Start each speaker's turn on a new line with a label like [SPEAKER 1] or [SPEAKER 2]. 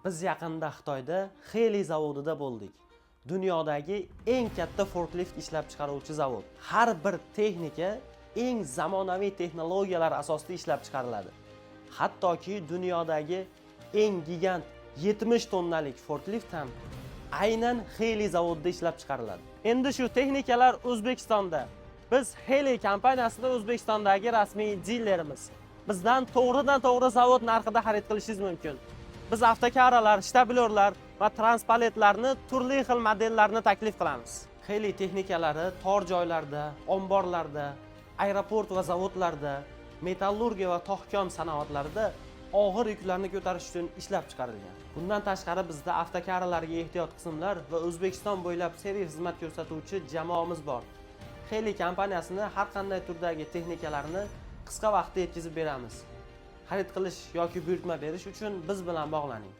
[SPEAKER 1] Biz yaqinda Xitoyda Xeli zavodida bo'ldik. Dunyodagi eng katta forklift ishlab chiqaruvchi zavod. Har bir texnika eng zamonaviy texnologiyalar asosida ishlab chiqariladi. Hattoki dunyodagi eng gigant 70 tonnalik forklift ham aynan Xeli zavodida ishlab chiqariladi. Endi shu texnikalar O'zbekistonda. Biz Xeli kompaniyasida O'zbekistondagi rasmiy dilerimiz. Bizdan to'g'ridan to'g'ri zavod narxida xarid qilishingiz mumkin. Biz avtokaralar, shtabilyorlar va transpaletlarni turli xil modellarni taklif qilamiz. Xeli texnikalari tor joylarda, omborlarda, aeroport va zavodlarda, metallurgiya va tog'-kon sanoatlarida og'ir yuklarni ko'tarish uchun ishlab chiqarilgan. Bundan tashqari, bizda avtokaralarga ehtiyot qismlar va O'zbekiston bo'ylab servis xizmat ko'rsatuvchi jamoamiz bor. Xeli kompaniyasini har qanday turdagi texnikalarni qisqa vaqtda yetkazib beramiz. Xarid qilish yoki buyurtma berish uchun biz bilan bog'laning.